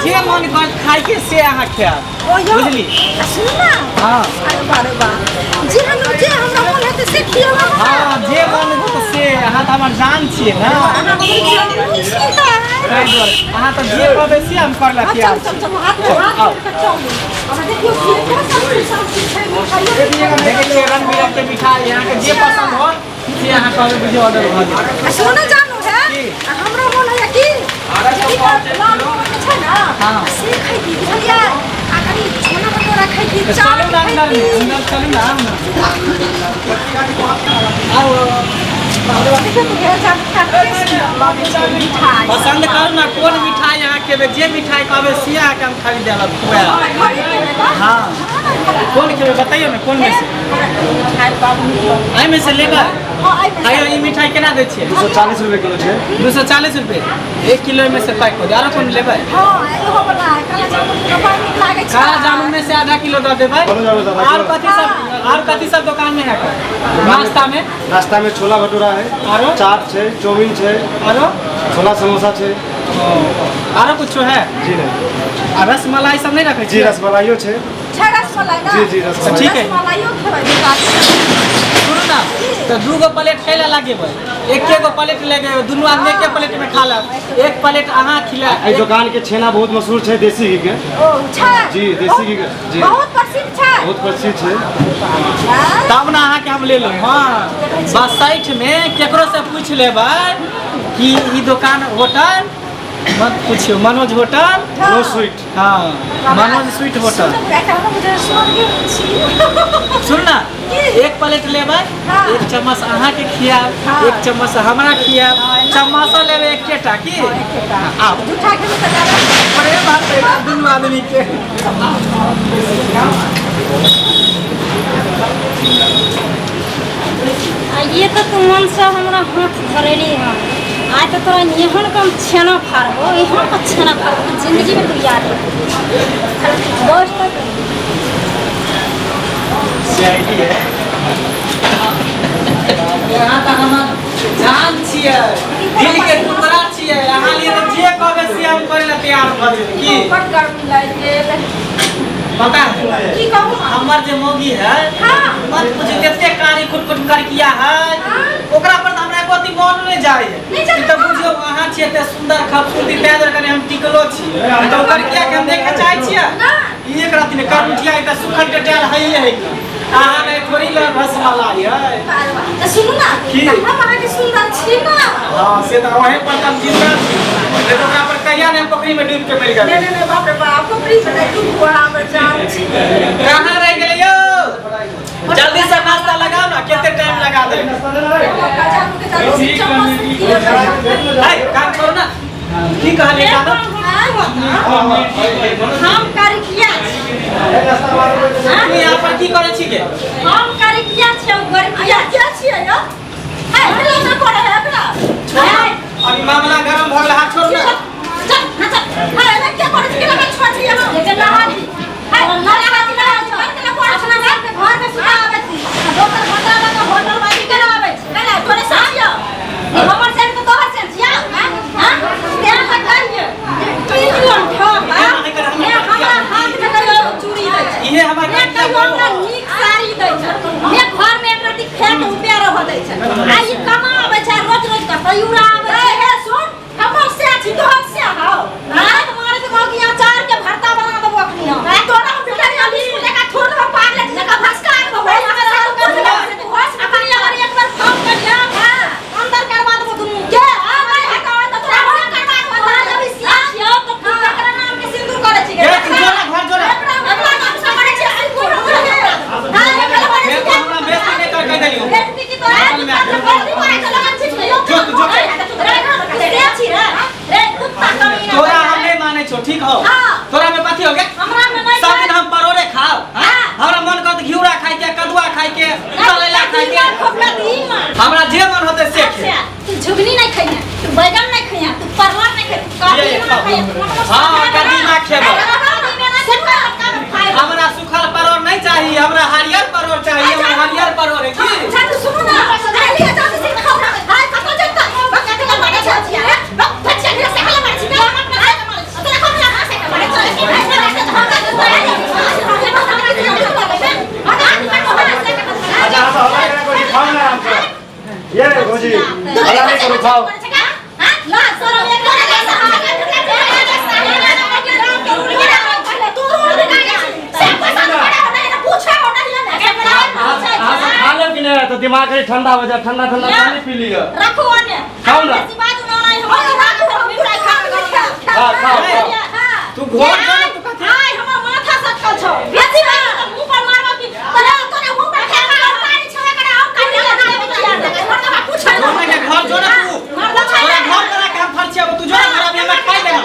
जे मन कर खाय के से अहाँ खायब। ओ यौ, बुझली? आ सुनू ना। हाँ। अरे वाह रे वाह, जे हम जे हमरा मन हेतै से खियाबऽ हमरा। हाँ, जे मन हेतै से। अहाँ तऽ हमर जान छियै ने। अहाँ हमर जान छियै। ताहि दुआरे अहाँ तऽ जे कहबै से हम करऽ लए हाँ, तैयार चल छी। चल चल, हाथ में हाथ आउ। जोड़ कऽ चलू। हमरा देखियौ की सब चीज, सब चीज छै, मिठाइयो छै। देखै छियै रंग बिरंग के मिठाई, अहाँके जे पसन्द होत से अहाँ कहबै, बुझियौ ऑर्डर भऽ जेतै। आ सुनू ना जानू है। की? आ हमरा मोन होइया कि जे ई लाल मोहन के छै ना, से खैती, बुझलियै? आ कनि छोला भटूरा खैती, तऽ चाट चलू ना अन्दर खैती। अंदर चलू ना, आउ ना, आउ। देखियौ तऽ हे जानू, कते सुन्दर लगै छै मिठाई। पसन्द करू ना, कोन मिठाई अहाँ खेबै? जे मिठाई कहबै से अहाँके हम खरीद देब, खुआएब। हमरा खरीद देबै तऽ? हाँ, कोन खेबै बतैयौ ने, कोन में से? हमरा मिठाई बड़ नीक लगैया। एहिमे से लेबै? हँ, एहिमे से। आइयो ई मिठाई केना दै छियै? 240 रुपए किलो छै। 240 रुपए 1 किलो में से पैक हो जाए। आरो कोन लेबै? हँ, इहो वाला काला जामुन हमरा बड़ नीक लागै छै। काला जामुन में से आधा किलो दऽ देबै। काला जामुन आधा आर किलो। कथी सब, आर कथी सब दुकान में है नाश्ता में? नाश्ता में छोला भटूरा है। आरो? चाट छै, चाउमीन छै। आरो? छोला समोसा छै। आरो कुछो है? जी नहीं। आ रसमलाई सब नहीं रखै जी। छियै? रसमलाइयो छै। छै रसमलाई ना? जी जी, रसमलाई। ठीक है। रसमलाइयो खेबै दुकान। सुनू ना, तऽ दूगो प्लेट कैला लगेबै? एके गो प्लेट लेके दुनू आदमी एके प्लेट में खा लेब। एक प्लेट अहाँ खिला। एहि दुकान के छेना बहुत मशहूर छै, देसी घी के। ओ छै? जी, देसी घी के, जी। बहुत प्रसिद्ध छै। बहुत प्रसिद्ध छै। हाँ? तब ने अहाँके हम ले लूँ। हाँ, बसैठ में केकरो से पूछ लेबै कि ई दोकान, होटल मत पूछियो, मनोज होटल। मनोज स्वीट। हाँ, मनोज स्वीट होटल। सुनू, एकटा हम बुझै स्वर्गे छी। सुन ना। की? एक प्लेट लेबै। हाँ। एक चम्मच अहाँके खियाब, एक चम्मच हमरा खियाब। चम्मचो लेबै एकेटा की? एकेटा। आब जूठा खेबै तऽ ज्यादा। प्रेम हेतै दुनू आदमी के। आ ये तऽ तू मनसँ हमरा हाथ धरेली हँ, आइ तऽ तोरा एहन कम छेना फाड़बो, एहन कऽ छेना फाड़बो, जिन्दगीमे तू याद रखबी। बस तक। यहाँ तऽ हमर जान छियै, दिल के टुकड़ा छियै। अहाँ लिए तऽ जे कहबै से हम करै लए तैयार भऽ जेबै की। बड गर्मी लागि गेल। पता है? की कहू हम? हमर जे मौगी है, मत पूछू, कते कारी कुट कुट करकिया है। ओकरा पर तऽ हमरा एको अथी मन नहि जाइ है। नहि जाइ। ई तऽ बुझियौ अहाँ छियै एते सुंदर खूबसूरती, तैं दुआरे कनि हम टिकलो छी, नहि तऽ ओकर किया के हम देखै चाहै छियै? नहि। ई एक राति ने करमुठिया एकटा सुखल टटायल है है कि अहाँ नहि थोड़ी लग रसमलाई है। तऽ सुनू ना। की? तऽ हम अहाँके सुन्दर छी ना? हाँ, से तऽ वहीं पर तऽ हम जिंदा छी, नहीं तऽ ओकरा पर कहिया ने हम पोखरी में डूब के मरि नहि। गेलै। नहि नहि, बाप रे बाप, पोखरी में नहि डूबू, अहाँ हमर जान छी। कहाँ रह गेलै यौ? जल्दी से नाश्ता लगाओ ना, कते टाइम लगा दे। हमरा जानू के जल्दी से चम्मच से खिएबै। है काम छोड़ो ना, की कहलियै जानू? हम करिकिया छी। तू यहाँ पर की करै छी गे? हम करिकिया छी, हम गरिकिया। आया क्या छियै यौ? है एकरा ना करे है एकरा। छोड़, अभी मामला गरम भऽ गेलै, हाथ छोड़ ना। चल हाँ चल, है एना क्या करे छी? केना छोड़ छी अहाँ? लेकिन नहा दी है नहा दी, नहा दी, केना करे छी? अपना बापके घरमे सुता आबै छी आ दोसर होटल लग होटल बाजी केना आबै छी? केना तोरे साथ यौ? ई हमर सेन तऽ तोहर सेन छियौ। हाँ हाँ, तें तऽ कहिए की जीवन ठक। ने हमरा हाथमे कहियो चूड़ी दै छै, इहे हमर ने कहियो हमरा नीक साड़ी दै छै, ने घरमे एक रत्ती खाए के उपाय रहऽ दै छै। आ ई कमा आबै छै, रोज रोज के सयूरा आबै ए छै। हे सुन, हमर से छी, तोहर से हौ? रात मारैत मौगी अचार के भरता बना देबो अखनी हम। आ तोरा हम बेटा बिस्कुट लेका थोड़ देबो, पागल जका भसका देबो। भाई हमरा अखनी अगर एक बार फोन करिया, अंदर करवा देबो दुनू के आ नहीं हटाओ तऽ तोरा हम करवा देबो। तोरा जब ई सिया छियौ तऽ तू ककरा नाम के सिंदूर करै छी? गे, तू जो ना घर, जो ना। एकरा हमरा नाम से करै छै, सिंदूर। हां, एकरा करै फेर छै। तो हमरा बेइज्जती नहि कर, कहि देलियौ। बेइज्जती की तोरा? होटल में जो तू जो। तोरा हम नहीं मानै छौ, ठीक हो? तोरा में कथी हो गया? हमरा में नहीं। सब दिन हम परोड़े खाओ? हमरा मन करत घिउरा खाय के, कदुआ खाय के, करेला खाय के, हमरा जे मन होते से खे। तू झुगनी नहीं खइहे, तू बैगन नहीं खइहे, तू परवल नहीं खइहे, तू कदीमा खइहे। हाँ, कदीमा खेबो। हमरा सुखल परोड़ नहीं चाहिए, हमरा हरियर परोड़ चाहिए। हमरा हरियर परोड़ है की? अच्छा तू सुनू ना, लिया जाते से खाओ ना। हाय, कतो जत्ता बक के मारे छै छिया रे, बक बच्चा के से हला मारे छी ना, तोरा हम ना से मारे। लाओ। लाज शरम एक अहाँ सब खा लेब कि नहि तऽ दिमाग कनि ठंडा हो जाए, ठंडा ठंडा पानी पी लिअ। रखो ओने। खाउ ना। बेसी बाजू ना, नहीं हम हाँ, खाओ, खाओ। तू घर जो ना, तू कथी आइ हमर माथा सटकल छौ। बेसी बाजू तऽ मुँह पर मारबो कि तोरा तोरा मुँह पर फेंक के पानी छौ एकरा हम काटि के जो ना के घर जो ना तू। तोरा घर करा के हम फरछियाबो, तू जो ना घर, अभी हमरा खाइ देना।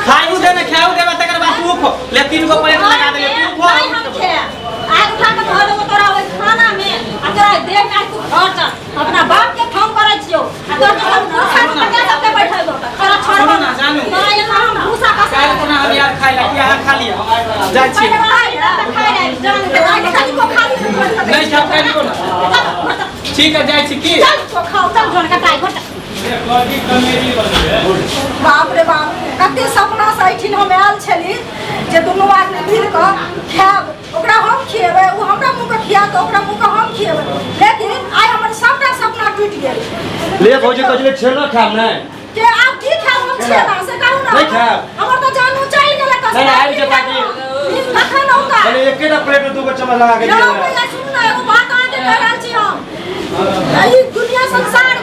खाइऊ दे ना, खाइऊ देबा तकर बाद तू खो ले। तीन गो प्लेट लगा देले, तू खो। अपना बाप के फोन करै छियौ आ तोर के हम भूसा के सबके बैठेबो तोरा सुनो छोड़बो ना, जानू। तोरा यहाँ हम भूसा कसा काल्हि कोना हम यार खाइ ला कि अहाँ खा लिअ, जाइ छी। नहीं खाओ काल्हि कोना। ठीक है, जाइ छी की। बाप रे बाप, कते सपना से एहिठिन हम आयल छली जे दुनू आदमी मिल कऽ खायब, ओकरा हम खिएबै, ओ हमरा मुँहके खिया तऽ ओकरा मुँहके हम खिएबै, लेकिन आइ हमर सबटा सपना टूटि गेल। ले भौजी, कजले छेना खायब नहि? के आब की खायब हम छेना से कहू ना? नहि खायब। हमर तऽ जानू चलि गेलै तऽ नहि, आबि जेता की? कखन औता? कहले एकेटा प्लेट में दूगो चम्मच लगा के यौ दिअ। भैया, सुनू ना, एगो बात अहाँके कहि रहल छी हम, ई दुनिया संसार